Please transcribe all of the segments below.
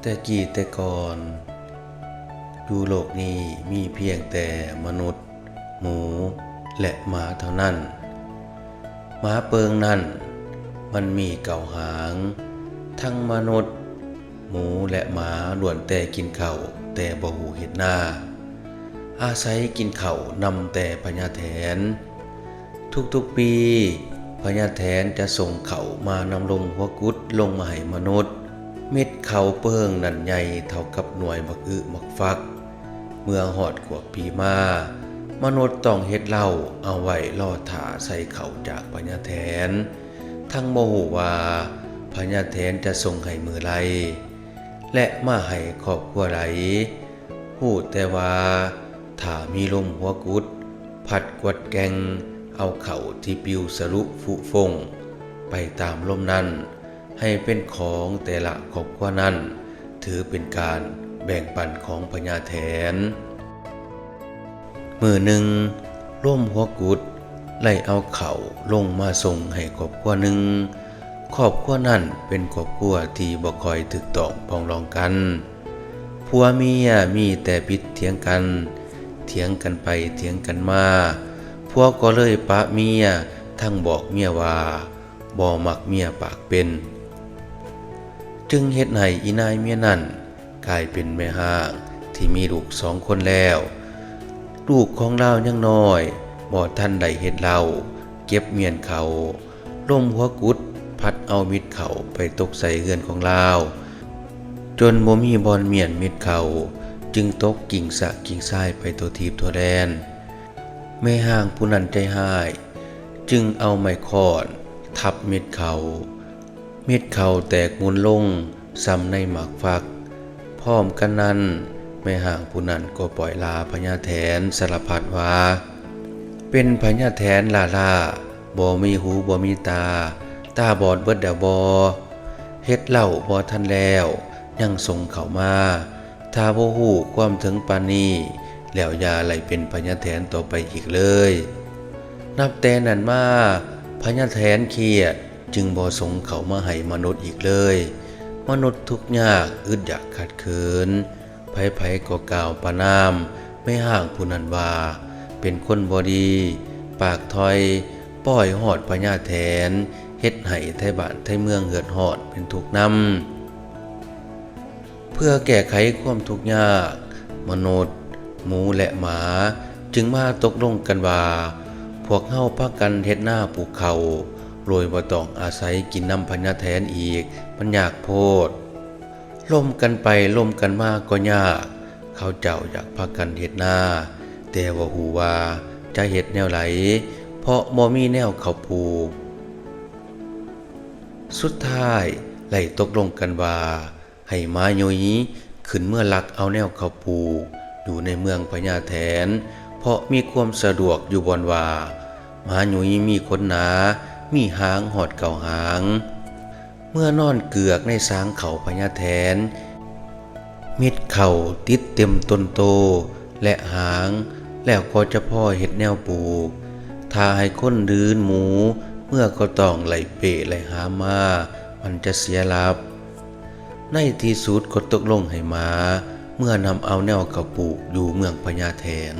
ແຕ່ກີ້ແຕ່ກ່ອນ, ຢູ່ໂລກນີ້ມີພຽງແຕ່ມະນຸດ, ໝູ ແລະ ໝາເທົ່ານັ້ນ. ໝາເປິງນັ້ນ ມັນມີເກົ້າຫາງ. ທັງມະນຸດ, ໝູ ແລະ ໝາລ້ວນແຕ່ກິນເຂົ້າ, ແຕ່ບໍ່ຮູ້ເຮັດນາ, ອາໄສກິນເຂົ້ານຳແຕ່ພະຍາແຖນ. ທຸກໆປີ, ພະຍາແຖນຈະສົ່ງເຂົ້າມານຳລົມຫົວກຸດລົງມາໃຫ້ມະນຸດ. ເມັດເຂົ້າເປິງນັ້ນໃຫຍ່ເທົ່າກັບໜ່ວຍໝາກອຶໝາກຝັກ. ເມື່ອຮອດຂວບປີມາ, ມະນຸດຕ້ອງເຮັດເລົ້າເອົາໄວ້ລໍຖ້າໃສ່ເຂົ້າຈາກພະຍາແຖນ, ທັງບໍ່ຮູ້ວ່າພະຍາແຖນຈະສົ່ງໃຫ້ມື້ໃດ ແລະ ມາໃຫ້ຄອບຄົວໃດ. ຮູ້ແຕ່ວ່າຖ້າມີລົມຫົວກຸດພັດກວັດແກ່ງເອົາເຂົ້າທີ່ປິວສະລຸຟຸຟົງໄປຕາມລົມນັ້ນ ໃຫ້ເປັນຂອງແຕ່ລະຄອບຄົວນັ້ນ, ຖືເປັນການແບ່ງປັນຂອງພະຍາແຖນ. ມື້ໜຶ່ງ, ລົມຫົວກຸດໄລ່ເອົາເຂົ້າລົງມາສົ່ງໃຫ້ຄອບຄົວໜຶ່ງ. ຄອບຄົວນັ້ນເປັນຄອບຄົວທີ່ບໍ່ຄ່ອຍຖືກຕ້ອງປອງດອງກັນ. ຜົວເມຍມີແຕ່ຜິດຖຽງກັນ, ຖຽງກັນໄປຖຽງກັນມາ. ຜົວກໍເລີຍປະເມຍ, ທັງບອກເມຍວ່າບໍ່ມັກເມຍປາກເປັນ. ຈຶ່ງເຮັດໃຫ້ອີນາຍເມຍນັ້ນ ກາຍເປັນແມ່ຮ້າງທີ່ມີລູກສອງຄົນແລ້ວ. ລູກຂອງລາວຍັງນ້ອຍ, ບໍ່ທັນໄດ້ເຮັດເລົ້າ, ເກັບມ້ຽນເຂົ້າ. ລົມຫົວກຸດພັດເອົາເມັດເຂົ້າໄປຕົກໃສ່ເຮືອນຂອງລາວ, ຈົນບໍ່ມີບ່ອນມ້ຽນເມັດເຂົ້າ, ຈຶ່ງຕົກກິ້ງສະກິ້ງຊາຍໄປທົ່ວທີບທົ່ວແດນ. ແມ່ຮ້າງຜູ້ນັ້ນໃຈຮ້າຍ, ຈຶ່ງເອົາໄມ້ຄ້ອນທັບເມັດເຂົ້າ. ເມັດເຂົ້າແຕກໝູນລົງສ່ຳໃນໝາກຝັກ. ພ້ອມກັນນັ້ນ, ແມ່ຮ້າງຜູ້ນັ້ນກໍປ້ອຍລາພະຍາແຖນສາລະພັດວ່າ, ເປັນພະຍາແຖນລ້າໆ, ບໍ່ມີຫູບໍ່ມີຕາ, ຕາບອດເບິດແລ້ວບໍ? ເຮັດເລົ້າບໍ່ທັນແລ້ວ, ຍັງສົ່ງເຂົ້າມາ. ຖ້າບໍ່ຮູ້ຄວາມເຖິງປານນີ້ແລ້ວ, ຢ່າໄລ່ເປັນພະຍາແຖນຕໍ່ໄປອີກເລີຍ. ນັບແຕ່ນັ້ນມາ, ພະຍາແຖນຄຽດ, ຈຶ່ງບໍ່ສົ່ງເຂົ້າມາໃຫ້ມະນຸດອີກເລີຍ. ມະນຸດທຸກຍາກ, ອຶດຢາກຂາດເຂີນ. ໃຜໆກໍກ່າວປະນາມແມ່ຮ້າງຜູ້ນັ້ນວ່າ ເປັນຄົນບໍ່ດີ, ປາກຖອຍ, ປ່ອຍຮອດພະຍາແຖນ, ເຮັດໃຫ້ໄທບ້ານໄທເມືອງເດືອດຮ້ອນເປັນທຸກນຳ. ເພື່ອແກ້ໄຂຄວາມທຸກຍາກ, ມະນຸດ, ໝູ ແລະ ໝາ ຈຶ່ງມາຕົກລົງກັນວ່າ, ພວກເຮົາພາກັນເຮັດນາປູກເຂົ້າ, ໂດຍບໍ່ຕ້ອງອາໄສກິນນຳພະຍາແຖນອີກ, ມັນຍາກໂພດ. ລົມກັນໄປລົມກັນມາກໍຍາກ, ເຂົາເຈົ້າຢາກພາກັນເຮັດນາ, ແຕ່ບໍ່ຮູ້ວ່າຈະເຮັດແນວໃດ, ເພາະບໍ່ມີແນວເຂົ້າປູກ. ສຸດທ້າຍໄດ້ຕົກລົງກັນວ່າ ໃຫ້ໝາຫຍຸຍຂຶ້ນເມືອລັກເອົາແນວເຂົ້າປູກຢູ່ໃນເມືອງພະຍາແຖນ, ເພາະມີຄວາມສະດວກຢູ່ບ່ອນວ່າ ໝາຫຍຸຍມີຂົນໜາ, ມີຫາງຮອດເກົ້າຫາງ. ເມື່ອນອນເກືອກໃນສາງເຂົ້າພະຍາແຖນ, ເມັດເຂົ້າຕິດເຕັມຕົ້ນໂຕ ແລະ ຫາງ, ແລ້ວກໍຈະພໍເຮັດແນວປູກ. ຖ້າໃຫ້ຄົນອື່ນໝູເມືອກໍຕ້ອງໄລ່ເປ້ໄລ່ຫາມາ, ມັນຈະເສຍຫຼັບ. ໃນທີ່ສຸດກໍຕົກລົງໃຫ້ໝາເມືອນຳເອົາແນວເຂົ້າປູກຢູ່ເມືອງພະຍາແຖນ.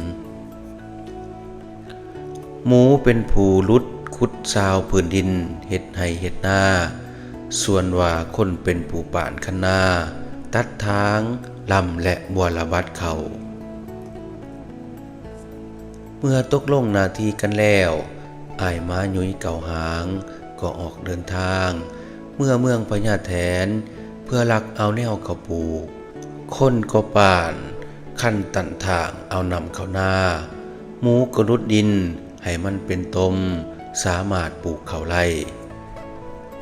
ໝູເປັນຜູ້ຫຼຸດຂຸດຊາວພື້ນດິນເຮັດໄຮ່ເຮັດນາ, ສ່ວນວ່າຄົນເປັນຜູ້ປານຄັນນາ, ຕັດທາງ, ລຳ ແລະ ບົວລະບັດເຂົ້າ. ເມື່ອຕົກລົງໜ້າທີ່ກັນແລ້ວ, ອ້າຍໝາຫຍຸຍເກົ້າຫາງກໍອອກເດີນທາງເມືອເມືອງພະຍາແຖນ ເພື່ອລັກເອົາແນວເຂົ້າປູກ. ຄົນກໍປານຄັນຕັນທາງເອົານ້ຳເຂົ້ານາ, ໝູກໍຫຼຸດດິນໃຫ້ມັນເປັນຕົມ, ສາມາດປູກເຂົ້າໄດ້.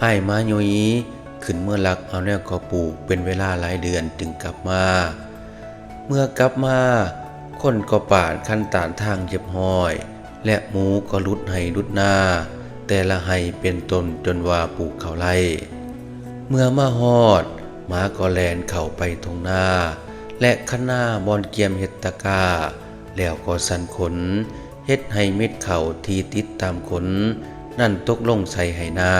ອ້າຍໝາຫຍຸຍຂຶ້ນເມືອລັກເອົາແນວເຂົ້າປູກເປັນເວລາຫຼາຍເດືອນຈຶ່ງກັບມາ. ເມື່ອກັບມາ, ຄົນກໍປານຄັນຕານທາງຮຽບຮ້ອຍ ແລະ ໝູກໍຫຼຸດໄຮ່ຫຼຸດນາແຕ່ລະໄຮ່ເປັນຕົ້ນຈົນວ່າປູກເຂົ້າໄດ້. ເມື່ອມາຮອດ, ໝາກໍແລ່ນເຂົ້າໄປທົ່ງນາ ແລະ ຄັນນາບ່ອນກຽມເຮັດຕະກ້າ, ແລ້ວກໍສັນຂົນເຮັດໃຫ້ເມັດເຂົ້າທີ່ຕິດຕາມຂົນນັ້ນຕົກລົງໃສ່ໄຮ່ນາ.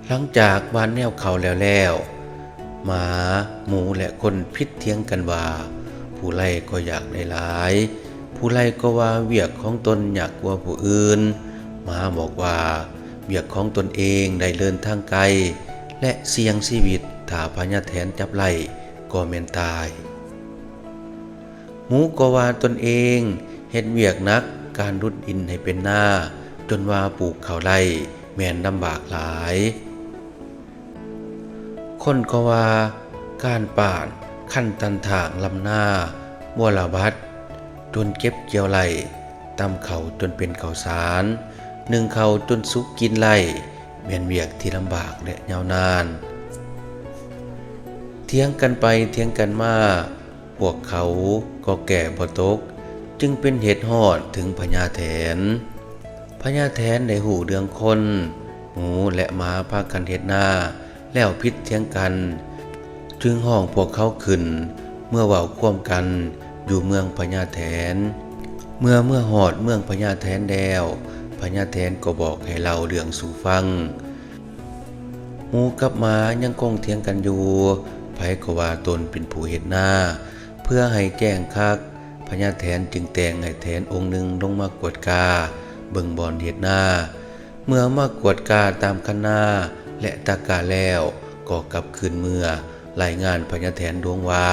ຫຼັງຈາກຫວ່ານແນວເຂົ້າແລ້ວແລ້ວ, ໝາ, ໝູ ແລະ ຄົນຜິດຖຽງກັນວ່າ ຜູ້ໄລ່ກໍຢາກໄດ້ຫຼາຍ, ຜູ້ໄລ່ກໍວ່າວຽກຂອງຕົນຍາກກວ່າຜູ້ອື່ນ. ໝາບອກວ່າວຽກຂອງຕົນເອງໄດ້ເດີນທາງໄກ ແລະ ສ່ຽງຊີວິດ, ຖ້າພະຍາແຖນຈັບໄລ່ກໍແມ່ນຕາຍ. ໝູກໍວ່າຕົນເອງເຮັດວຽກໜັກ, ການດຸດດິນໃຫ້ເປັນນາ, ຈົນວ່າປູກເຂົ້າໄດ້ແມ່ນລຳບາກຫຼາຍ. ຄົນກໍວ່າການປານ, ຄັນຕັນຖາງລຳນາ, ບົວລະບັດ, ຈົນເກັບກ່ຽວໄດ້, ຕຳເຂົ້າຈົນເປັນເຂົ້າສານ, ໜຶ້ງເຂົ້າຈົນສຸກກິນໄດ້, ແມ່ນວຽກທີ່ລຳບາກ ແລະ ຍາວນານ. ຖຽງກັນໄປຖຽງກັນມາ, ພວກເຂົາກໍແກ້ບໍ່ຕົກ, ຈຶ່ງເປັນເຫດຮ້ອນເຖິງພະຍາແຖນ. ພະຍາແຖນໄດ້ຮູ້ເລື່ອງຄົນ, ໝູ ແລະ ໝາພາກັນເຮັດນາ ແລ້ວຜິດຖຽງກັນ, ຈຶ່ງຮ້ອງພວກເຂົາຂຶ້ນເມືອເວົ້າຄວາມກັນຢູ່ເມືອງພະຍາແຖນ. ເມື່ອເມືອຮອດເມືອງພະຍາແຖນແລ້ວ, ພະຍາແຖນກໍບອກໃຫ້ເລົ່າເລື່ອງສູ່ຟັງ. ໝູກັບໝາຍັງຄົງຖຽງກັນຢູ່, ໃຜກໍວ່າຕົນເປັນຜູ້ເຮັດນາ. ເພື່ອໃຫ້ແຈ້ງຄັກ, ພະຍາແຖນຈຶ່ງແຕ່ງໃຫ້ແຖນອົງໜຶ່ງລົງມາກວດກາເບິ່ງບ່ອນເຮັດນາ. ເມື່ອມາກວດກາຕາມຄັນນາ ແລະ ຕາກ້າແລ້ວ, ກໍກັບຄືນເມືອລາຍງານພະຍາແຖນຫຼວງວ່າ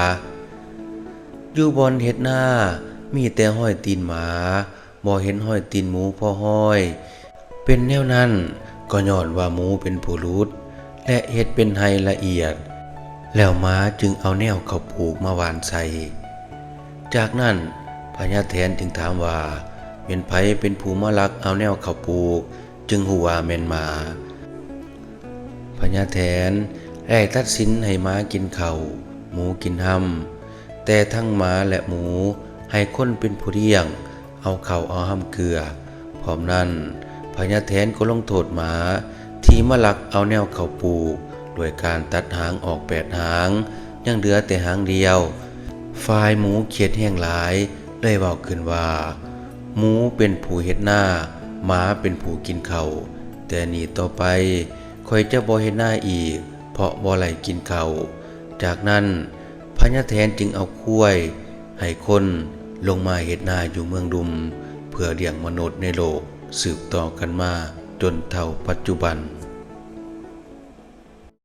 ຢູ່ບ່ອນເຮັດນາມີແຕ່ຮອຍຕີນໝາ, ບໍ່ເຫັນຮອຍຕີນໝູພໍຮອຍ. ເປັນແນວນັ້ນກໍຍ້ອນວ່າໝູເປັນຜູ້ຫຼຸດ ແລະ ເຮັດເປັນໄຮ່ລະອຽດ, ແລ້ວໝາຈຶ່ງເອົາແນວເຂົ້າປູກມາຫວ່ານໃສ່. ຈາກນັ້ນພະຍາແຖນຈຶ່ງຖາມວ່າ ແມ່ນໃຜເປັນຜູ້ມາລັກເອົາແນວເຂົ້າປູກ, ຈຶ່ງຮູ້ວ່າແມ່ນໝາ. ພະຍາແຖນໄດ້ຕັດສິນໃຫ້ໝາກິນເຂົ້າ, ໝູກິນຮຳ, ແຕ່ທັງໝາ ແລະ ໝູໃຫ້ຄົນເປັນຜູ້ລ້ຽງ, ເອົາເຂົ້າເອົາຮຳເກືອ. ພ້ອມນັ້ນ, ພະຍາແຖນກໍລົງໂທດໝາທີ່ມາລັກເອົາແນວເຂົ້າປູກ ດ້ວຍການຕັດຫາງອອກແປດຫາງ, ຍັງເຫຼືອແຕ່ຫາງດຽວ. ຝ່າຍໝູຄຽດແຮງຫຼາຍ, ເລີຍເວົ້າຂຶ້ນວ່າ ໝູເປັນຜູ້ເຮັດນາ, ໝາເປັນຜູ້ກິນເຂົ້າ. ແຕ່ນີ້ຕໍ່ໄປ ຂ້ອຍຈະບໍ່ເຮັດນາອີກ, ເພາະບໍ່ໄດ້ກິນເຂົ້າ. ຈາກນັ້ນ ພະຍາແຖນຈຶ່ງເອົາຄວາຍໃຫ້ຄົນລົງມາເຮັດນາຢູ່ເມືອງດຸ່ມ ເພື່ອລ້ຽງມະນຸດໃນໂລກ ສືບຕໍ່ກັນມາຈົນເທົ່າປັດຈຸບັນ.